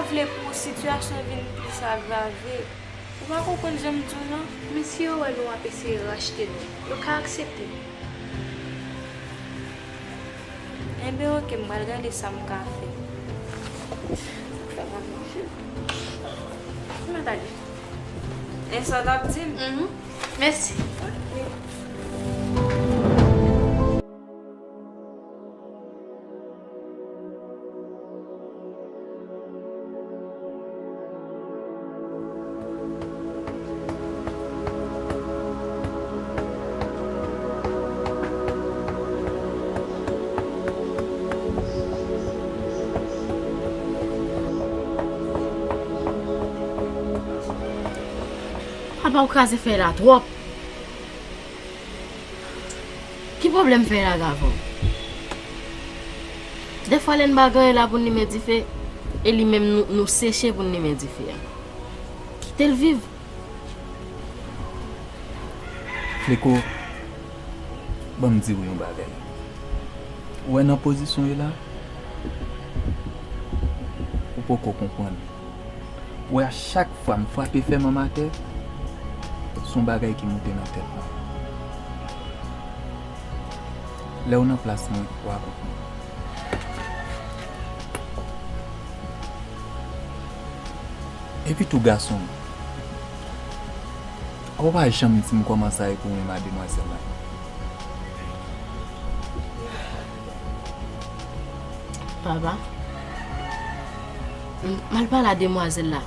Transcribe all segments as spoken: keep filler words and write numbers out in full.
vle pou sitiyasyon vin plis agrave. Ou pa konprann jan m di w lan? Men si yo wè nou ap eseye rachte nou, yo ka aksepte nou. Enben, oke, m pral gade sa m ka fè. Sa fè mwen manje. Mwen ta di. E sa w t ap di m? Mhm. Mèsi. Papa, ou kraze fèy la twòp. Ki pwoblèm fèy la gen avè w? Dèfwa lè n pa gen anyen la pou n limen dife, e li menm nou, nou seche pou n limen dife a. Kite l viv. Fleko, ban m di w yon bagay. Ou wè nan pozisyon w ye la, ou poko konprann. Ou wè, a chak fwa m frape fè manm atè, se yon bagay ki moute nan tèt mwen. Lè w nan plas mwen, w a konprann. Epi tou, gason m, ou pa janm di m kòman sa ye pou w menm a demwazèl la. Papa, m, m al pale a demwazèl la.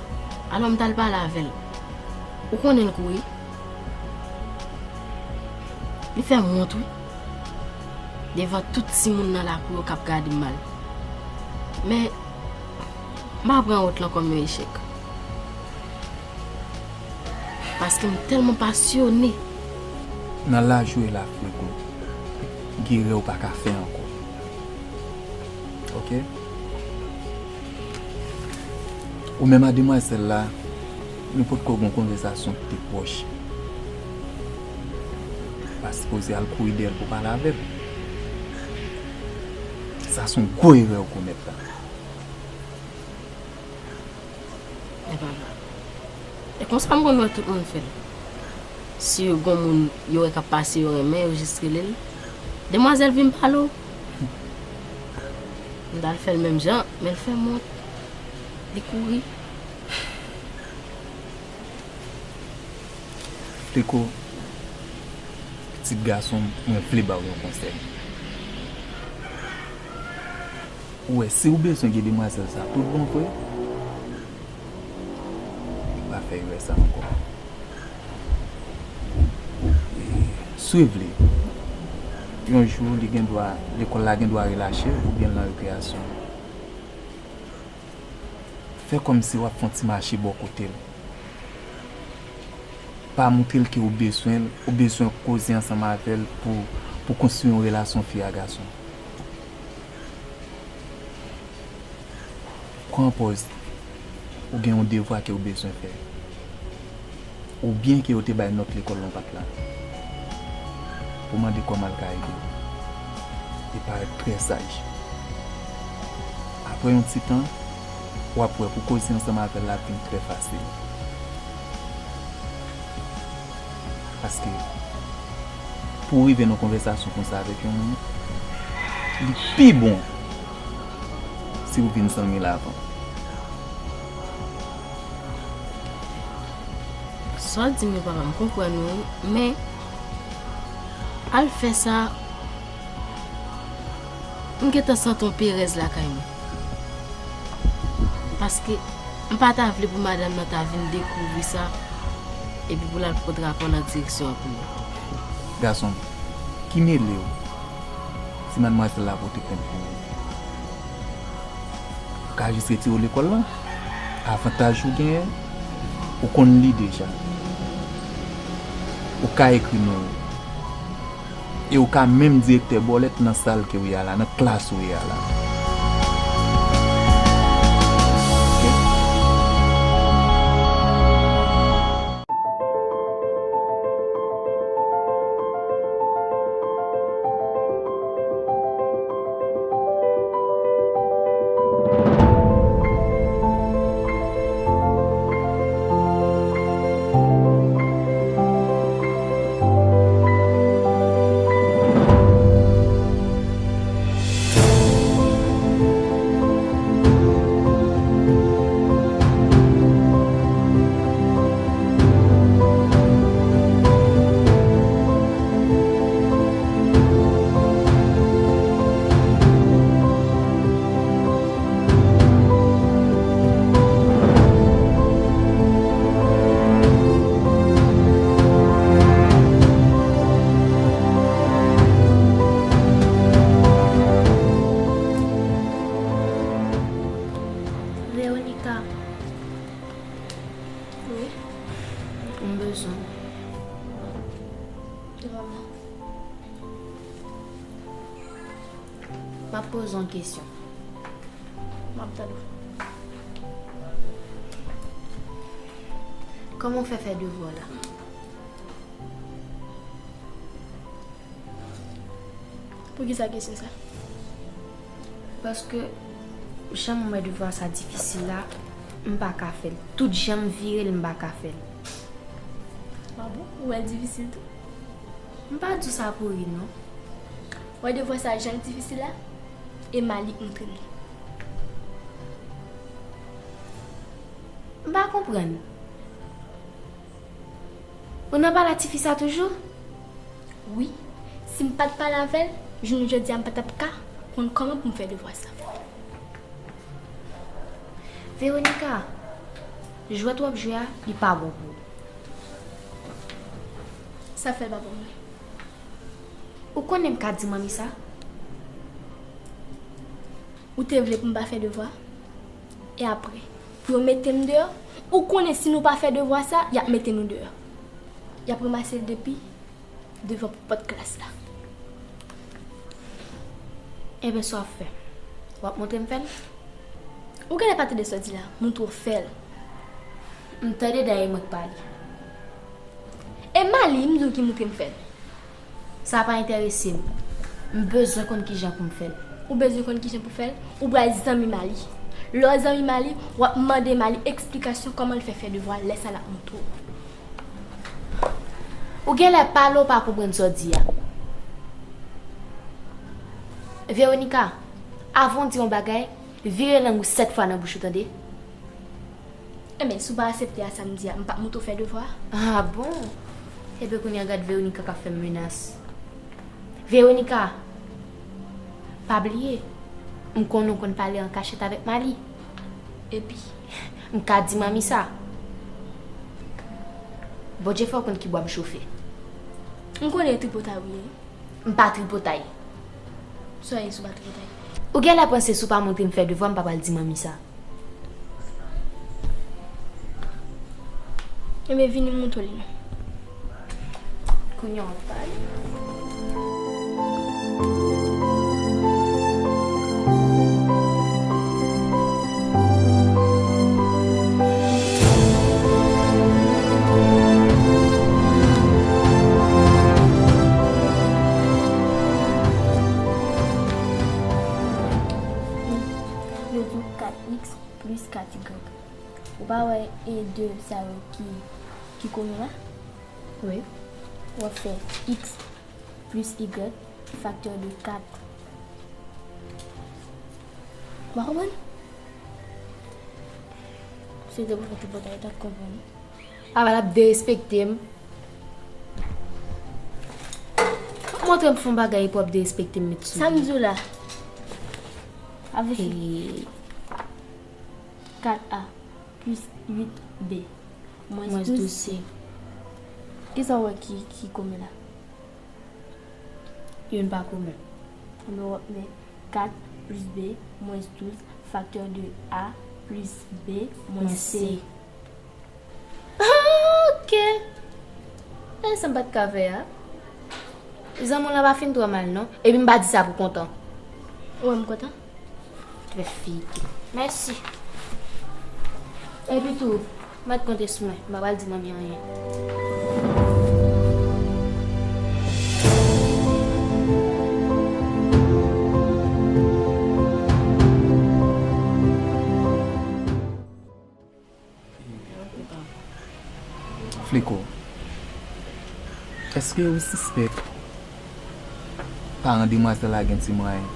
Alò m t al pale avè l. Ou konnen l kouri? Li fè m wont, wi. Devan tout timoun nan lakou yo k ap gade m mal. Men, m pa pran wont lan kòm yon echèk. Paske m tèlman pasyone. Nan laj ou ye la, Fleko, gen erè ou pa ka fè ankò. Oke? Ou menm a demwazèl la, nou potko gen yon konvèsasyon ki te pwòch. Pa sipoze al kouri dèyè l pou pale avè l. Sa se yon gwo erè ou komèt la. E papa. E konsa m konn wè tout moun fè l. Si yo gon moun yo wè k ap pase, yo renmen, yo jis rele l. Demwazèl, vin pale w. M t al fè l menm jan, men l fè m wont. Li kouri. Fleko, pitit gason m, mwen vle ba w yon konsèy. Ou wè, si w bezwen gen demwazèl sa tout bon vre, pa fè erè sa ankò. E, swiv li. Yon jou, li gen dwa, lekòl la gen dwa relache oubyen l nan rekreyasyon. Fè kòmsi w ap fè yon ti mache bò kote l. Pa montre l ke ou bezwen l, ou bezwen koze ansanm avè l pou, pou konstwi yon relasyon fi a gason. Pran pòz ou gen yon devwa ke ou bezwen fè. Oubyen ke yo te bay nòt lekòl lan ou pa t la, pou mande kòman l ka ede w. Li parèt trè saj. Apre yon ti tan, w ap wè pou koze ansanm avè l la ap vin trè fasil. Paske, pou w rive nan konvèsasyon konsa avèk yon moun, li pi bon si w vin zanmi l avan. Sa w di m yo, papa, m konprann ou, men al fè sa, m gentan santi yon perèz lakay mwen. Paske m pa ta vle pou madanm nan ta vin dekouvri sa, epi pou l al pot rapò nan direksyon an pou mwen. Gason m, ki mele w si madmwazèl la pote plent pou ou? Ou ka jis retire w lekòl lan. Avantaj ou genyen, ou konn li deja. Ou ka ekri non w. E ou ka menm direktè ba w lèt nan sal ke w ye a la, nan klas ou ye a la. Oke? Veronica. Wi. M bezwen w. Ki pwoblèm? M ap poze w yon kesyon. M ap tande w. Kòman w fè fè devwa w la? Poukisa kesyon sa? Paske jan m wè devwa sa difisil la, m pa ka fè l. Tout jan m vire l, m pa ka fè l. A bon? Ou wè l difisil tou? M pa di w sa pou ri, non. Ou wè devwa sa jan l difisil la? E Malik montre m li. M pa konprann. Ou nan pale ak tifi sa toujou? Wi. Si m pa t pale avè l, jounen jodi a m pa t ap ka konn kòman pou m fè devwa sa. Veronica, jwèt w ap jwe a, li pa bon pou ou. Sa fè l pa bon pou mwen? Ou konnen m ka di manmi sa? Ou te vle pou m pa fè devwa? E apre, pou yo mete m deyò? Ou konnen si nou pa fè devwa sa, y ap mete nou deyò. Y ap ranmase l depi devan pòt klas la. Enben, sa w ap fè? W ap montre m fè l? Ou genlè pa tande sa w di la, montre w fè l. M tande, dayè e mwen k pale. E Mali, m di w ki montre m fè l. Sa pa enterese m. M bezwen konn kijan pou m fè l. Ou bezwen konn kijan pou fè l? Ou pral zanmi Mali. Lè w zanmi Mali, w ap mande Mali eksplikasyon kòman l fè fè devwa, lè sa l ap montre w. Ou genlè pale, w pa konprann sa w di a. Veronica, avan w di yon bagay, vire lang ou sèt fwa nan bouch ou, tande? Enben, si w pa aksepte a sa m di a, m p ap montre w fè devwa a. Ah bon? Enben, kounye a gad Veronica k ap fè m menas. Veronica, pa bliye, m konnen w konn pale an kachèt avèk Mali. Epi? M ka di manmi sa. Bondye fè w konn ki bwa m chofe. M konnen tripotay ou ye. M pa tripotay. Sa w ye si w pa tripotay? Ou genlè panse si w pa montre m fè devwa, m pa pral di manmi sa. Ebyen, vini m montre w li non. Kounye a w ap pale. Yo di w kat iks plis kat igrèk. Ou pa wè e de sa yo ki, ki komen la? Wi. W ap fè iks plis igrèk faktè de kat. Ou pa konprann? Si w te pou fè tripotay, ou t ap konprann. Apa l ap derespekte m. Montre m fè yon bagay epi w ap derespekte m met sou li. Sa m di w la. Ap vin. Hey. Kat a plis uit b mwens douz c. Kisa w wè ki, ki komen la? Youn pa komen. Enben, w ap met kat plis b mwens douz faktè de a plis b mwens c. Ah, ok. E sa m pa t ka fè a. Zanmi w lan pa fin twò mal, non. Epi m pa di sa pou kontan. Ou wè m kontan? Fè figi. Mèsi. Epi tou, mèt konte sou mwen. M pa pral di manmi anyen. Fliko, èske ou sispèk paran demwazèl la gen ti mwayen?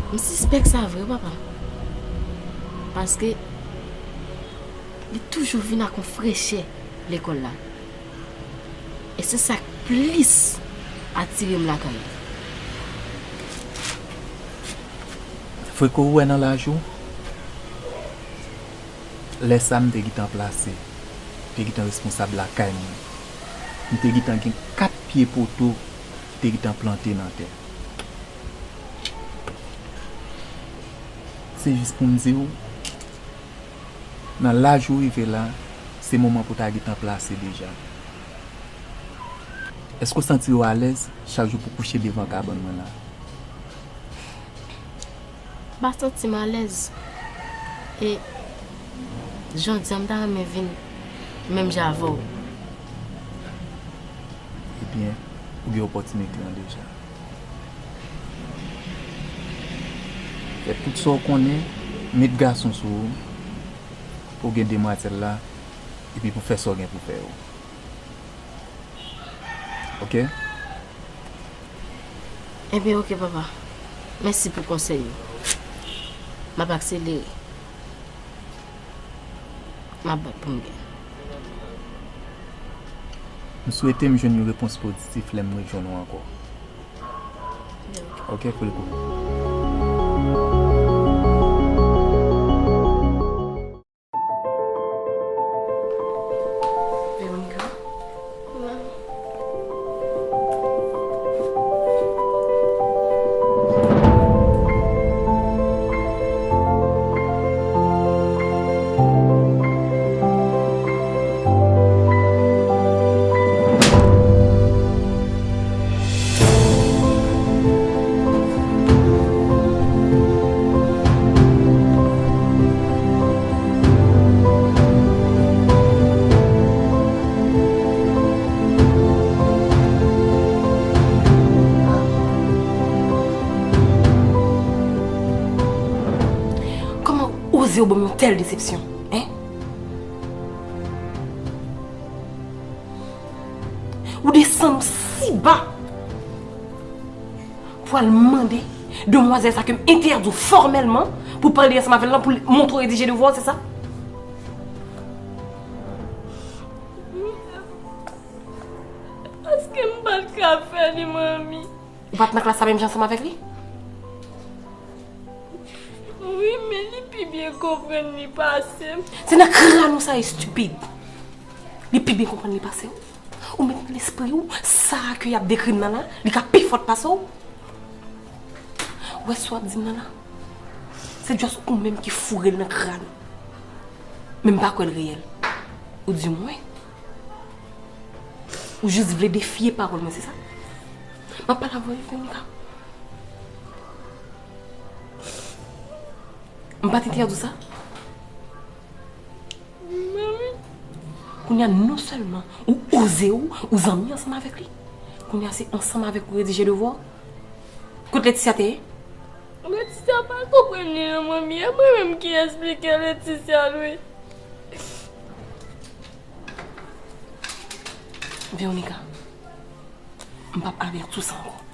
M sispèk sa vre, papa. Paske li toujou vin ak yon frechè lekòl la. E se sa k plis atire m lakay li. Fliko, ou wè nan laj ou, lè sa m te gentan plase, m te gentan responsab lakay mwen. M te gentan gen kat pye poto m te gentan plante nan tè. Se jis pou m di w, nan laj ou rive la, se moman pou w ta gentan plase deja. Èske w santi w alèz chak jou pou w kouche devan kabann mwen la? M pa santi m alèz. E jodi a, m ta renmen vin menm jan avè w. Ebyen, ou gen opòtinite an deja. Fè tout sa w konnen, met gason sou ou, pou w gen demwazèl la, epi pou w fè sa w gen pou w fè yo. Oke? Ebyen, oke, papa. Mèsi pou konsèy yo. M ap akselere. M ap bat pou m gen. M swete m jwenn yon repons pozitif lè m rejwenn ou ankò. Oke, frè Kou. Veronica. Kòman w oze w ban m yon tèl desepsyon, en? Ou desann ou si ba pou al mande demwazèl sa ke m entèdi w fòmèlman pou pale ansanm avè l lan, pou l montre w redije devwa w, se sa? Paske m pa t ka fè li, manmi. Ou pa t nan klas la menm jan ansanm avèk li? Wi, men li pi byen konprann li pase m. Se nan kràn ou sa estipid. Li pi byen konprann li pase w. Ou met nan lespri w, sa ke y ap dekri m nan la, li ka pi fòt pase w. Ou wè sa w ap di m nan la? Se just ou menm ki foure l nan kràn ou. Men m pa kwè l reyèl. Ou di mwen. Ou jis vle defye pawòl mwen, se sa? M ap pale avè w, Veronica. M pa t entèdi w sa? Manmi. Kounye a, non sèlman ou oze w, ou zanmi ansanm avèk li, kounye a se ansanm avèk ou redije devwa w. Kot Leticia te ye? Leticia pa konprann li non, manmi. E mwen menm ki esplike Leticia l, wi. Veronica, m p ap avèti w sa ankò.